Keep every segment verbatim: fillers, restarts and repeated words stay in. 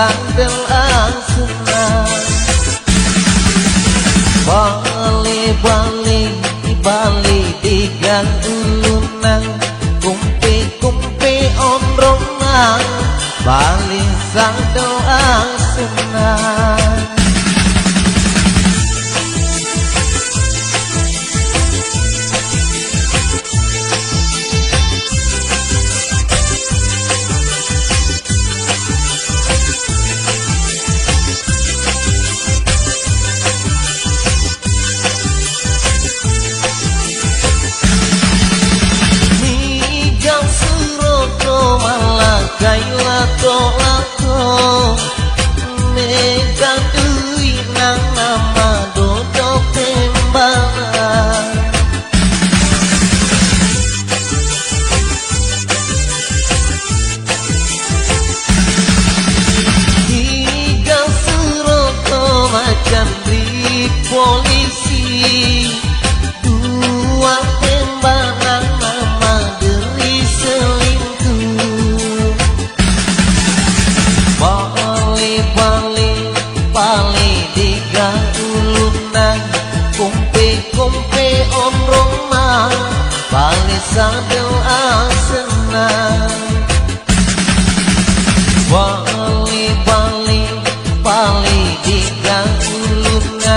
Sandal asenna. Bale-bale, bale degang ulunna. Kumpe-kumpe onronna. Bale sandal asenna. Niga suroto mallakai lato-lato, mega dui'na namadodo pembana. Niga suroto macanri polisi, dua tembanan maderri selingkuh. Bale-bale, bale degang ulunna, kumpe-kumpe onronna, bale sandal asenna. Bale-bale, bale degang ulunna,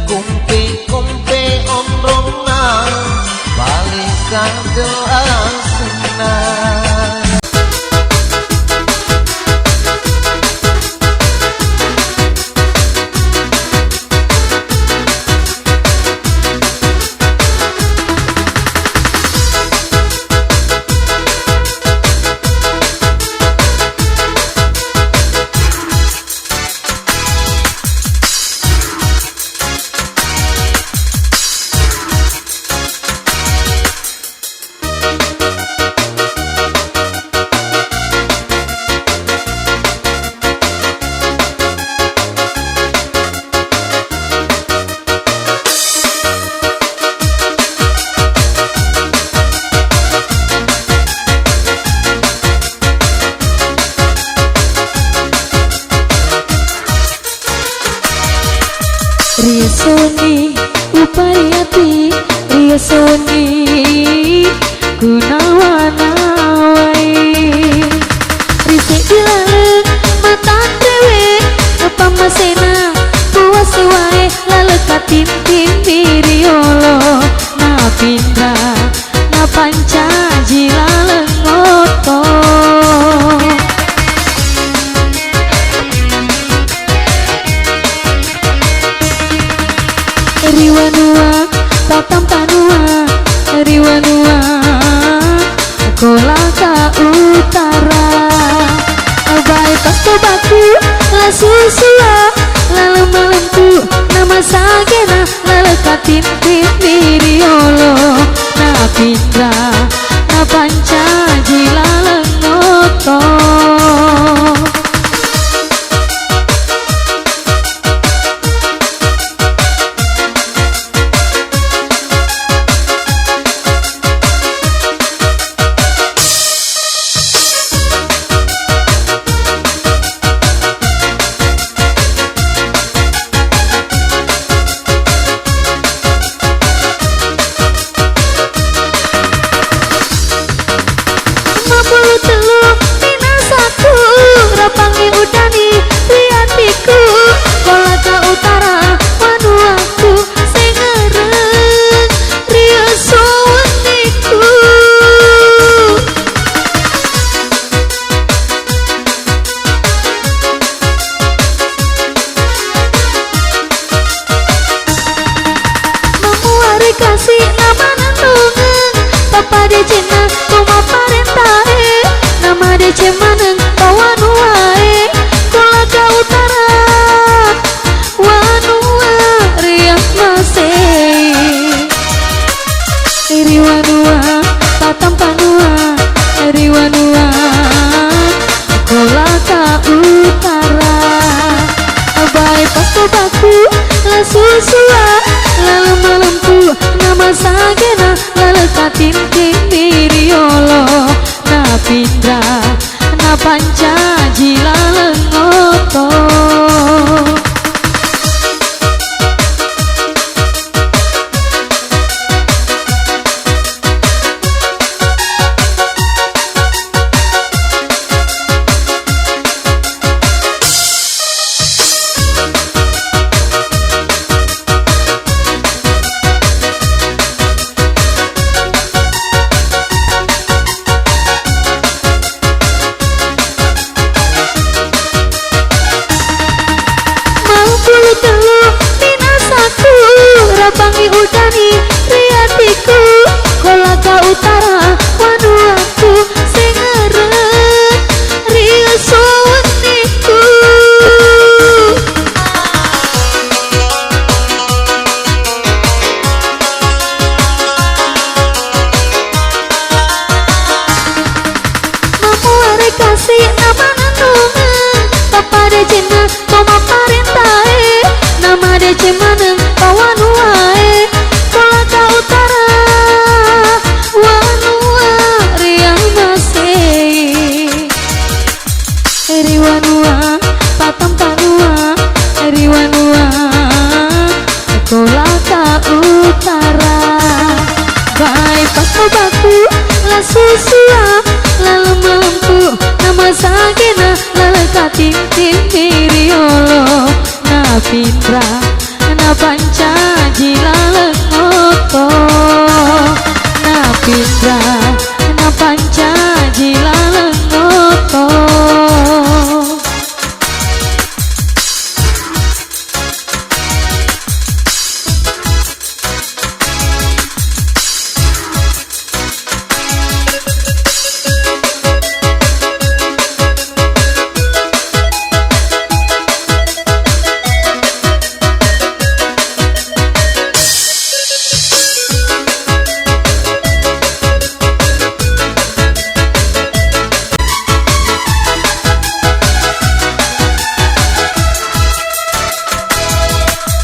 kumpe-kumpe onronna, bale sandal asenna. Riasoni upai ati, riasoni kunawa-nawai. Ri seddi laleng matanrewe, napammasena puas wae, laleng katintinni riolo, napinra napancaji laleng oto. Ri wanua Patampanua, ri wanua Kolaka Utara. Bae pastobaku la susua, laleng malempu namasagena, laleng katintinni riolo, napinra napancaji laleng oto. Mapulu tellu minasaku, rapangngi udani ri atiku, Kolaka Utara wanuaku, sengereng ri esso wenniku. Mamuare kasi namaneng dongeng, pappadecenna to mapparentae, namadeceng maneng to wanuae, Kolaka Utara, wanua riammasei. Ri wanua Patampanua, ri wanua Kolaka Utara. Bae pastobaku la susua, laleng malempu namasagena, laleng katintinni riolo, napinra napancaji laleng oto. Bangi udani ri atiku, Kolaka Utara wanuaku, sengereng ri suwenniku. Mamuare kasi namanennungeng, pappadecenna to mapparentae, namadeceng maneng pawanuae, Kolaka Utara wanua riamasei. Ri wanua patampanua, ri wanua Kolaka Utara. Bae pakkobaku la susua, la lemempu, namasagena, la katintinni riolo, napinra, napancaji laleng oto, napinra, napancaji laleng oto.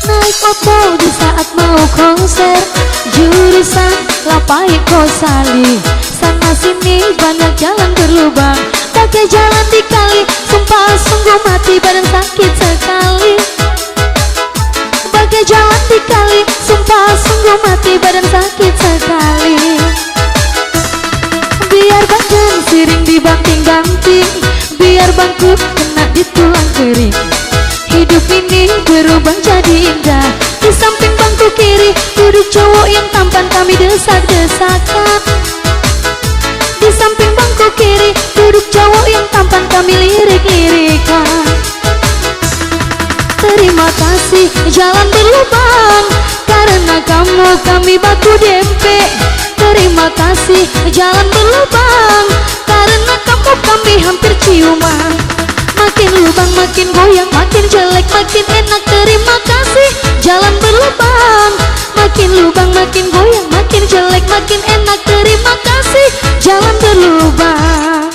Naik oto di saat mau konser, jurusan Lapai Kosali. Sana sini banyak jalan berlubang, pakai jalan di kali, sumpah sungguh mati, badan sakit sekali. Pakai jalan di kali, sumpah sungguh mati, badan sakit sekali. Biar badan sering dibanting-banting, biar bangku kena di tulang kering. Hidup ini berubah jadi indah. Di samping bangku kiri duduk cowok yang tampan, kami desak-desakan. Di samping bangku kiri duduk cowok yang tampan, kami lirik-lirikan. Terima kasih jalan berlubang, karena kamu kami baku dempet. Terima kasih jalan berlubang, karena kamu kami hampir ciuman. Makin lubang makin goyang, makin jelek makin enak. Terima kasih jalan berlubang, makin lubang makin goyang, makin jelek makin enak. Terima kasih jalan berlubang.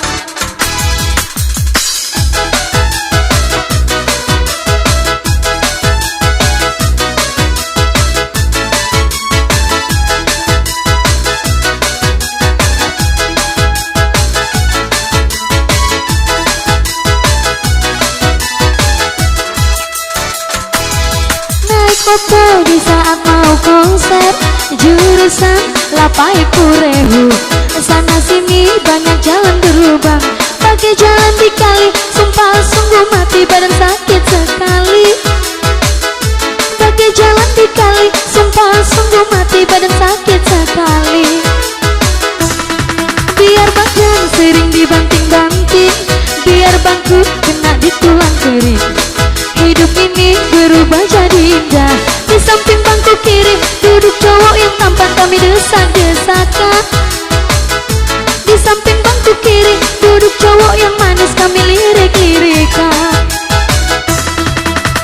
Naik oto di saat mau konser, jurusan Lapai Kurehu. Sana sini banyak jalan berlubang, pakai jalan di kali, sumpah sungguh mati, badan sakit sekali. Pakai jalan di kali, sumpah sungguh mati, badan sakit sekali. Biar badan sering dibanting-banting, biar bangku kena di tulang kering. Hidup ini berubah jadi indah. Di samping bangku kiri duduk cowok yang tampan, kami desak-desakan. Di samping bangku kiri duduk cowok yang manis, kami lirik-lirikan.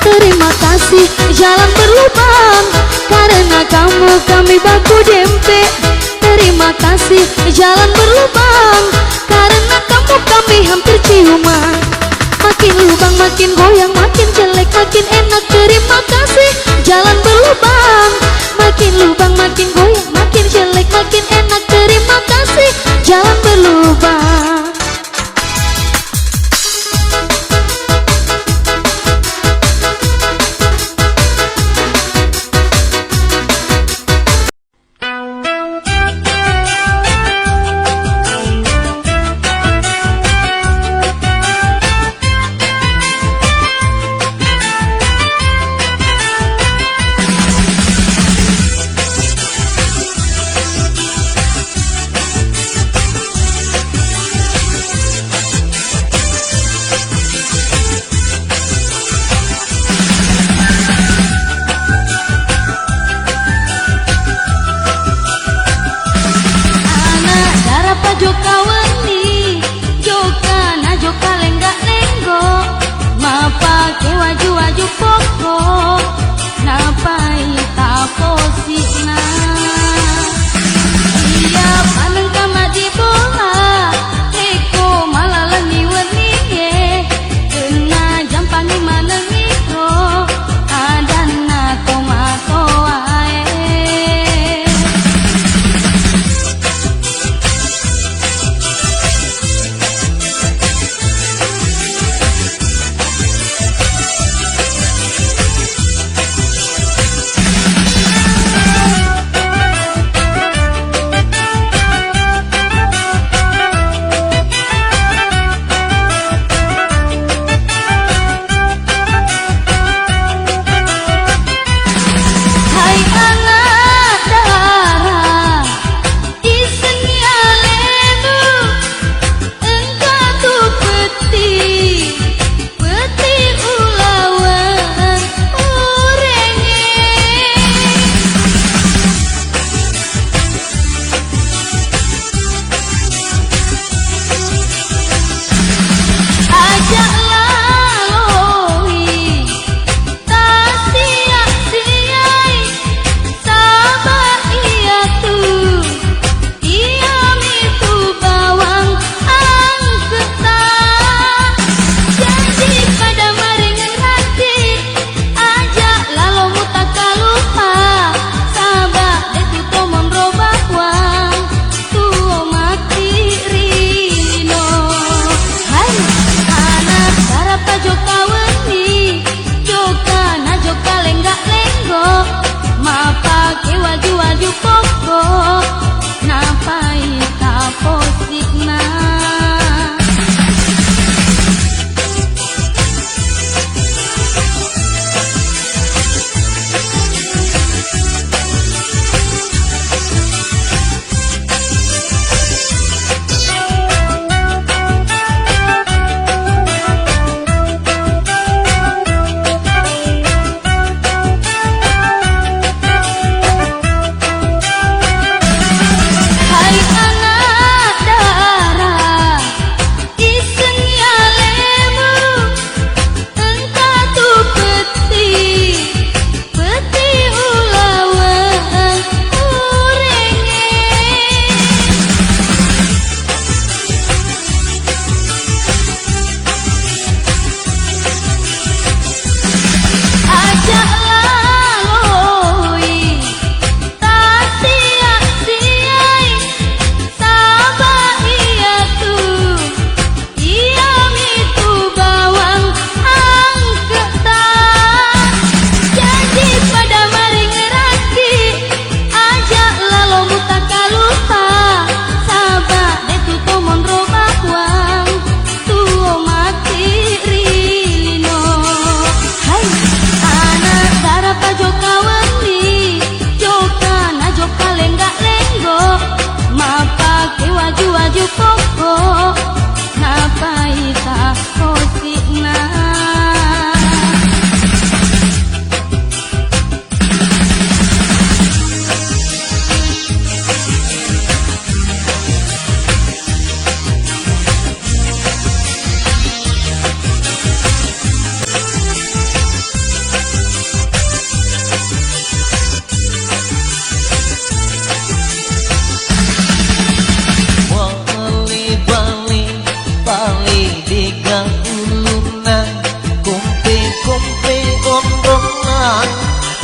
Terima kasih jalan berlubang, karena kamu kami baku dempet. Terima kasih jalan berlubang, karena kamu kami hampir ciuman. Makin lubang makin goyang, makin jelek makin enak. Terima kasih jalan berlubang, makin lubang makin goyang, makin jelek makin enak. Terima kasih jalan berlubang.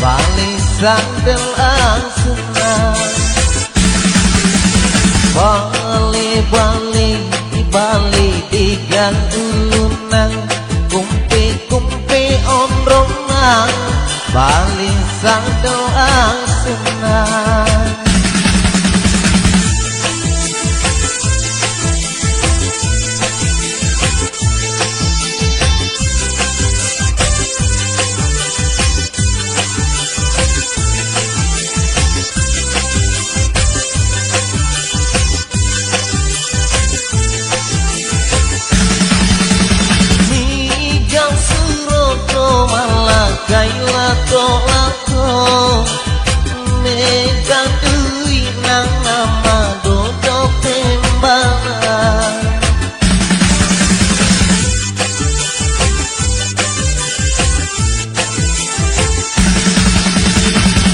Bali sandal asenna. Bali, bali, bali digang ulunna. Kumpi, kumpi onronna. Bali sandal asenna. Niga suroto malakai lato-lato, mega dui nang nama dodo pembana.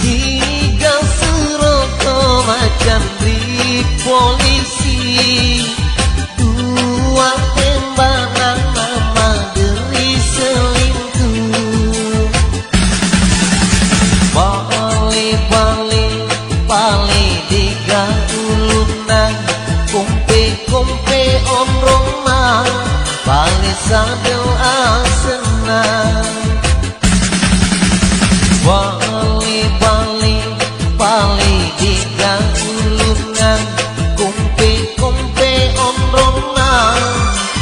Tiga suroto macan ri polisi, dua tembanan nama deri selingkuh. Pali, pali, pali digang ulunna, kumpi, kumpi onronna, pali sandal asenna. Pali, pali, pali digang ulunna, kumpi, kumpi onronna,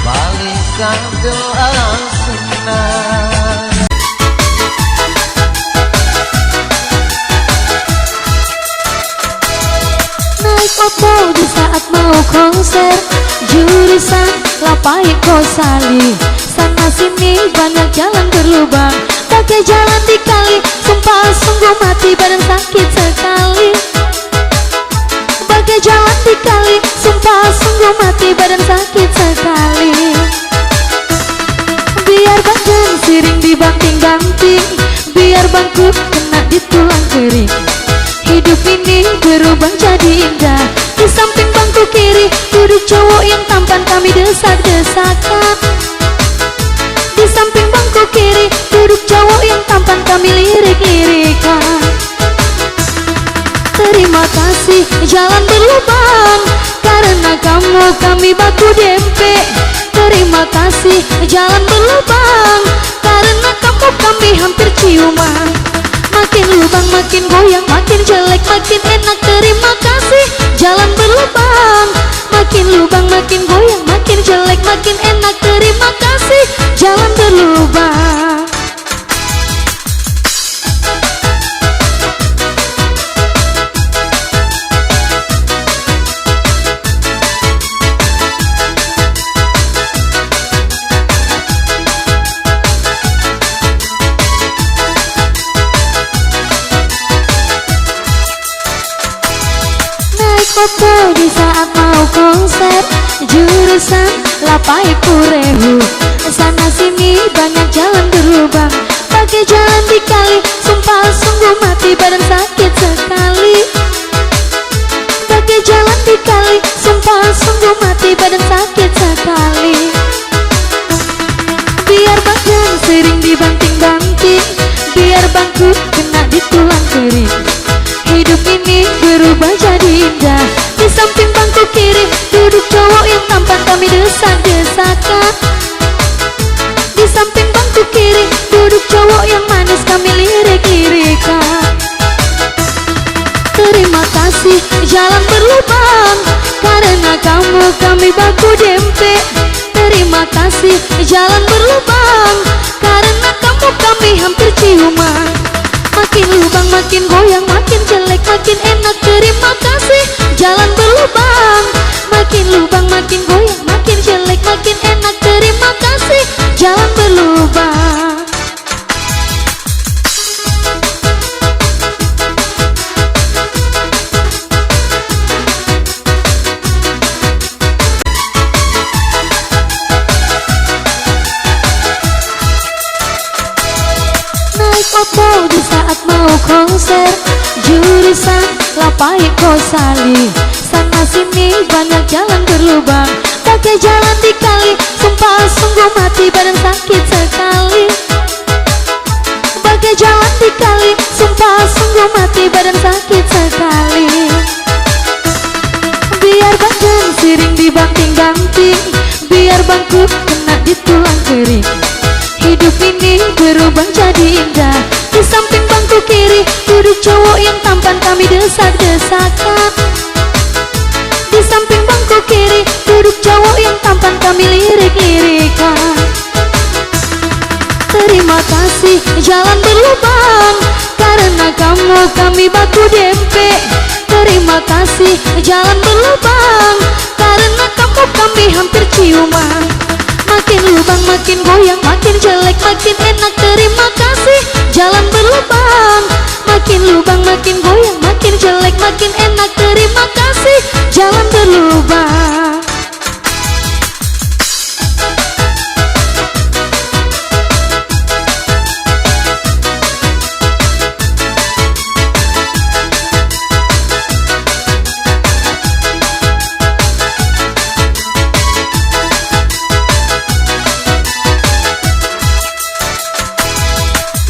pali sandal asenna. Naik oto di saat mau konser, jurusan Lapai Kosali. Sana sini banyak jalan berlubang, pakai jalan di kali, sumpah sungguh mati badan sakit sekali. Pakai jalan di kali, sumpah sungguh mati badan sakit sekali. Biar badan sering dibanting-banting, biar bangku kena di tulang kering. Hidup ini berubah jadi indah. Di samping bangku kiri duduk cowok yang tampan, kami desak-desakan. Di samping bangku kiri duduk cowok yang tampan, kami lirik-lirikan. Terima kasih jalan berlubang, karena kamu kami baku dempe. Terima kasih jalan berlubang, karena kamu kami hampir ciuman. Makin lubang makin goyang, makin jelek makin enak. Terima kasih jalan berlubang, makin lubang makin goyang, makin jelek makin enak. Terima kasih jalan berlubang. Naik oto di saat mau konser, jurusan Lapai Purehu. Sana sini banyak jalan berlubang, pakai jalan di kali, sumpah sungguh mati badan sakit sekali. Pakai jalan di kali, sumpah sungguh mati badan sakit sekali. Biar badan sering dibanting-banting, biar bangku kena di tulang kering. Hidup ini berubah jadi indah. Di samping bangku kiri duduk cowok yang tampan, kami desak-desakan. Di samping bangku kiri duduk cowok yang manis, kami lirik-lirikan. Terima kasih jalan berlubang, karena kamu kami baku dempe. Terima kasih jalan berlubang, karena kamu kami hampir ciuman. Makin lubang makin goyang, makin jelek makin enak. Terima kasih jalan berlubang, makin lubang makin goyang, makin jelek makin enak. Terima kasih jalan berlubang. Naik oto di saat mau konser, jurusan Lapai Kosali. Sana sini banyak jalan berlubang, pakai jalan di kali, sumpah sungguh mati badan sakit sekali. Pakai jalan di kali, Sumpah sungguh mati badan sakit sekali. Biar badan sering dibanting-banting, biar bangku kena ditulang kering. Hidup ini berubah jadi indah. Di samping bangku kiri duduk cowok yang tampan kami desak-desakan. Di samping bangku kiri duduk cowok yang tampan kami lirik-lirikan. Terima kasih jalan berlubang, karena kamu kami baku dempe. Terima kasih jalan berlubang, karena kamu kami hampir ciuman. Makin lubang makin goyang, makin jelek makin enak. Terima kasih jalan berlubang, makin lubang makin goyang, makin jelek makin enak. Terima kasih jalan berlubang.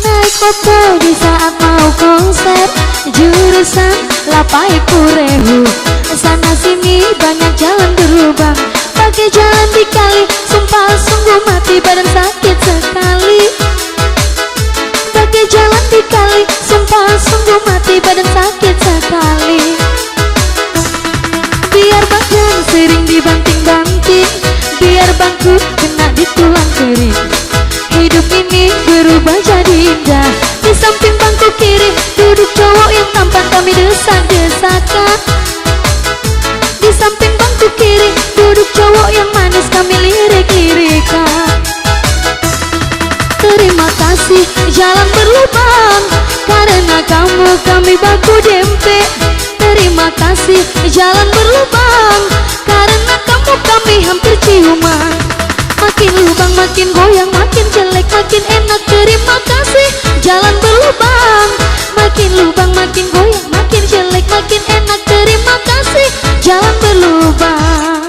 Naik motor di saat mau konser, jurusan Lapai Kurehu. Sana sini banyak jalan berlubang, pakai jalan di kali, sumpah sungguh mati badan sakit sekali. Pakai jalan di kali, sumpah sungguh mati badan sakit sekali. Biar badan sering dibanting-banting, biar bangku kena ditulang kering. Hidup ini berubah jadi indah. Di samping bangku kiri duduk cowok yang tampan kami desak-desakan. Di samping bangku kiri duduk cowok yang manis kami lirik-lirikan. Terima kasih jalan berlubang, karena kamu kami baku dempe. Terima kasih jalan berlubang, karena kamu kami hampir ciuman. Makin lubang makin goyang, makin jelek makin enak. Terima kasih jalan berlubang, makin lubang makin goyang, makin jelek makin enak. Terima kasih jalan berlubang.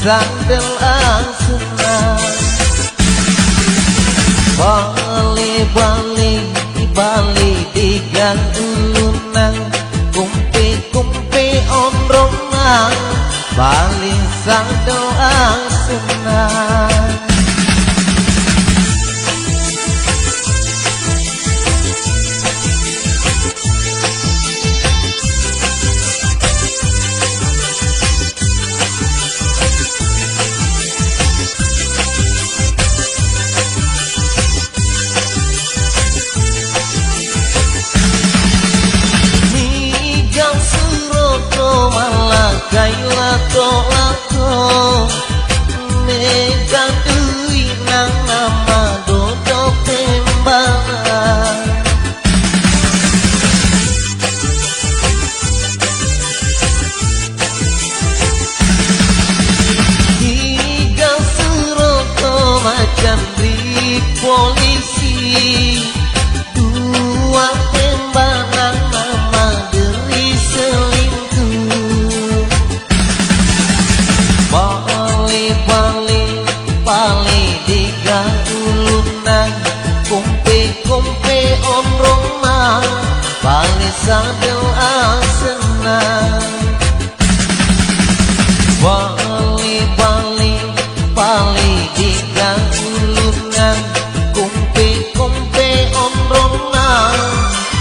Sandal asenna. Bale-bale, bale diga ulunna. Kumpe-kumpe onronna. Bale sandal asenna. Niga suroto mallakai lato-lato, mega dui nang nama dodo pembana. Niga suroto macanri polisi, dua tembanan maderi selingkuh. Bale-bale, bale diga ulunna, kumpe-kumpe onronna, bale sandal asenna. Bale-bale, bale diga ulunna, kumpe-kumpe onronna,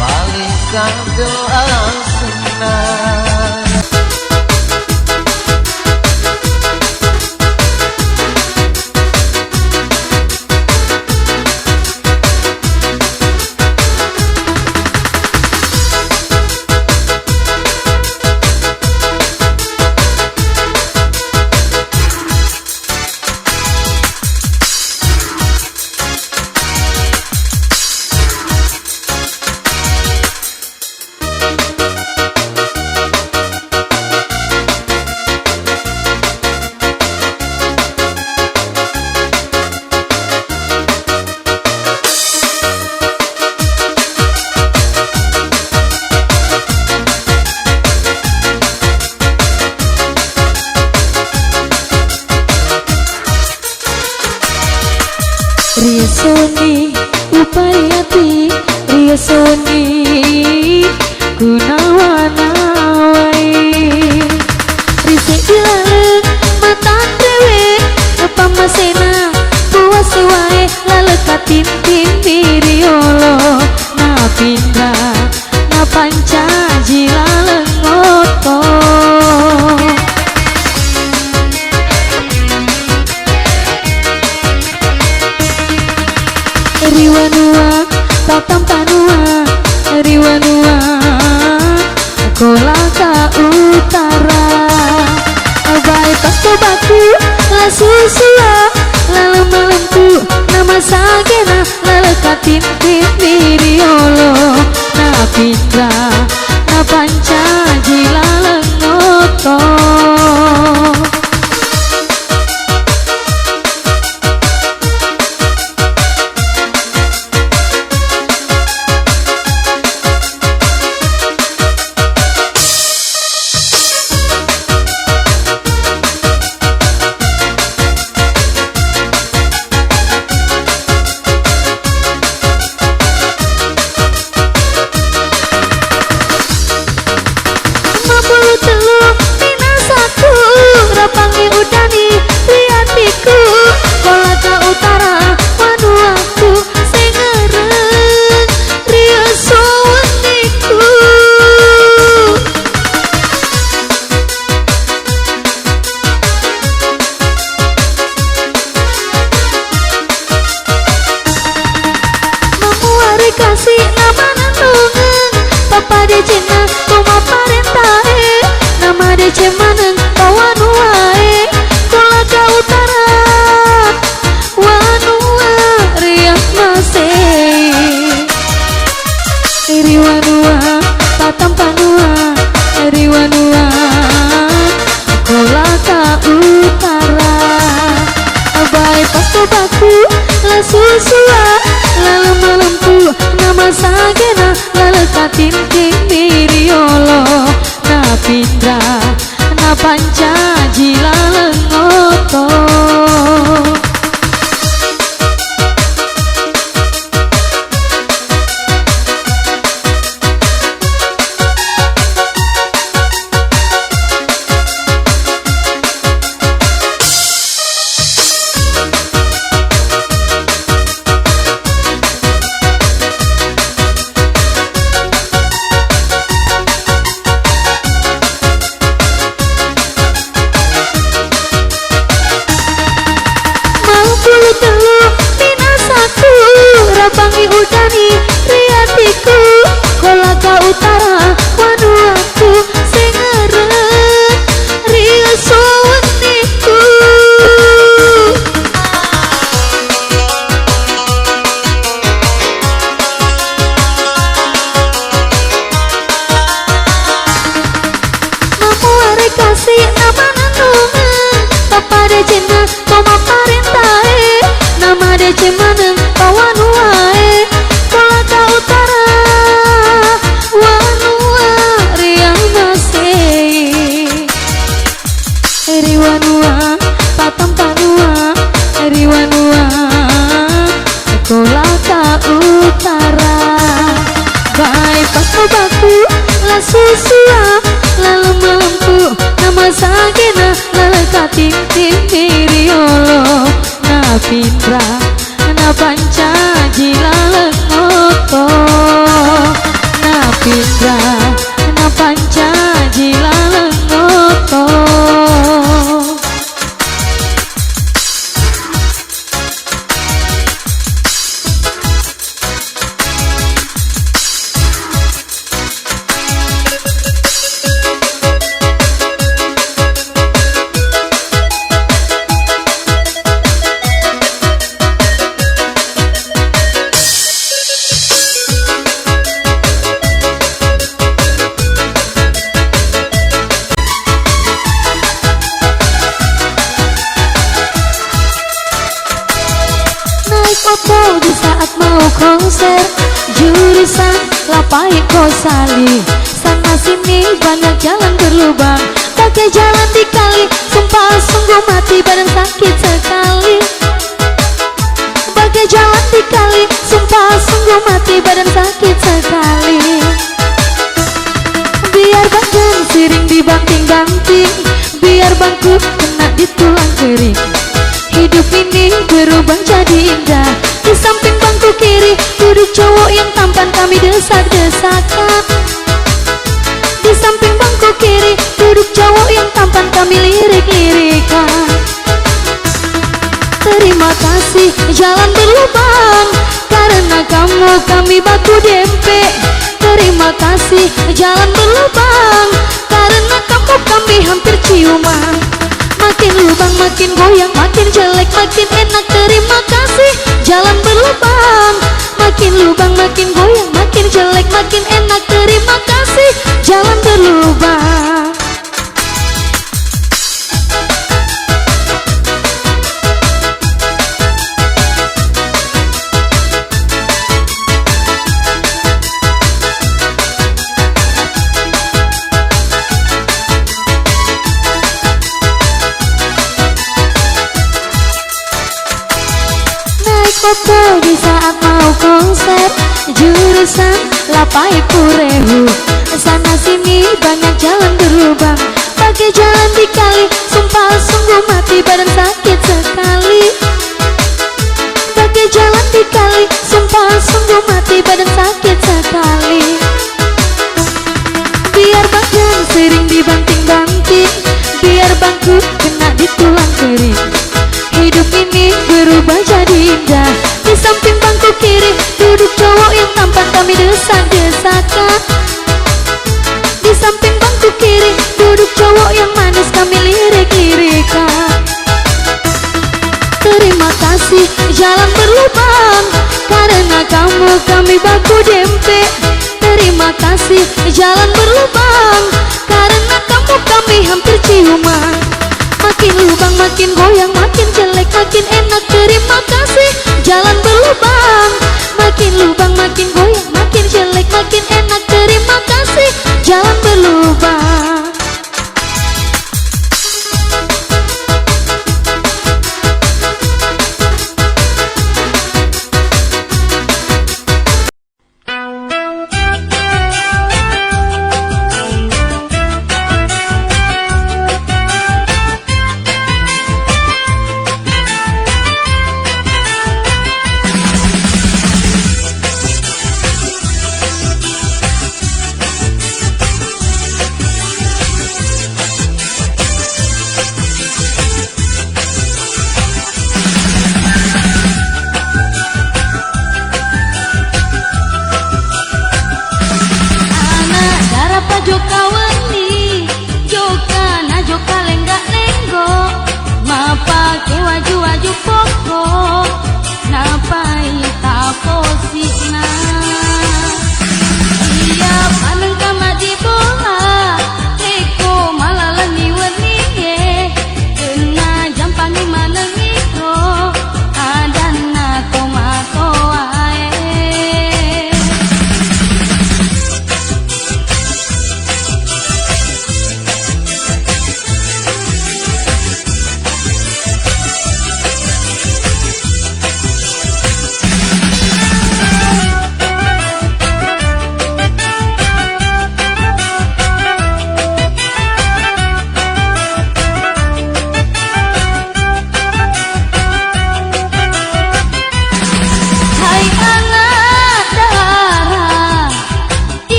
bale sandal asenna. Riasoni upai ati, riasoni kunawai-nawai. Ri seddi laleng matanrewe, napammasena puas wae, laleng katintinni riolo, napinra napancaji laleng oto. Ri wanua Patampanua, ri wanua Kolaka Utara. Bae pastobaku la susua, laleng malempu namasagena, laleng katintinni riolo, napinra napancaji laleng oto. Mapulu tellu minasaku, rapangngi udani ri atiku, Kolaka Utara wanuaku, sengereng ri esso wenniku. Mamuare kasi namanennungeng, pappadecenna to mapparentae, namadeceng maneng pawanuae, Kolaka Utara, wanua riammasei. Ri wanua Patampanua, ri wanua Kolaka Utara. Bae pastobaku la susua, laleng malempu namasagena, laleng katintinni riolo, napinra napancaji laleng oto. Udani ri atiku, Kolaka Utara wanuaku, sengereng ri esso wenniku. Mamuare kasi namanennungeng, pappadecenna to mapparentae, namadeceng maneng pawanuae, Kolaka Utara wanua riamasei. Ri wanua patampanua, ri wanua Kolaka Utara. Bae pakkubaku la susua, laleng mampu namasagena, laleng katintinni riolo. Napinra, napancaji laleng oto. Napinra, napancaji laleng oto. Naik oto di saat mau konser, jurusan Lapai Kosali. Sana sini banyak jalan berlubang, pakai jalan di kali, sumpah sungguh mati, badan sakit sekali. Pakai jalan di kali, sumpah sungguh mati, badan sakit sekali. Biar badan sering dibanting-banting, biar bangku kena di tulang kering. Hidup ini berubah jadi indah. Di samping bangku kiri duduk cowok yang tampan, kami desak-desakan. Di samping bangku kiri duduk cowok yang tampan, kami lirik-lirikan. Terima kasih jalan berlubang, karena kamu kami baku dempet. Terima kasih jalan berlubang, karena kamu kami hampir ciuman. Makin lubang makin goyang, makin jelek makin enak. Terima kasih jalan berlubang. Makin lubang makin goyang, makin jelek makin enak. Terima kasih jalan berlubang. Naik oto di saat mau konser, jurusan Lapai Purehu. Sana sini banyak jalan berlubang, pakai jalan di kali, sumpah sungguh mati, badan sakit sekali. Pakai jalan di kali, sumpah sungguh mati, badan sakit sekali. Biar badan sering dibanting-banting, biar bangku kena di tulang kering. Hidup ini berubah jadi indah. Di samping bangku kiri duduk cowok yang tampan, kami desak-desakan. Di samping bangku kiri duduk cowok yang manis, kami lirik-lirikan. Terima kasih jalan berlubang, karena kamu kami baku dempet. Terima kasih jalan berlubang, karena kamu kami hampir ciuman. Makin lubang makin goyang, makin jelek makin enak. Terima kasih jalan berlubang. Makin lubang makin goyang, makin jelek makin enak. Terima kasih jalan berlubang.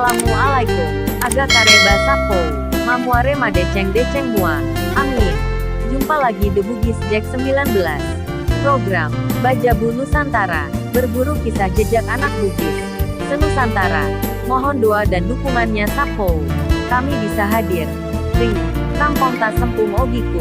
Assalamualaikum. Aga kareba sappo. Mamuare madeceng-deceng mua. Amin. Jumpa lagi The Bugis Jack sembilan belas. Program Bajabu Nusantara. Berburu kisah jejak anak Bugis. Senusantara. Mohon doa dan dukungannya sappo. Kami bisa hadir. Ri. Kampong Tasempung Ogiku.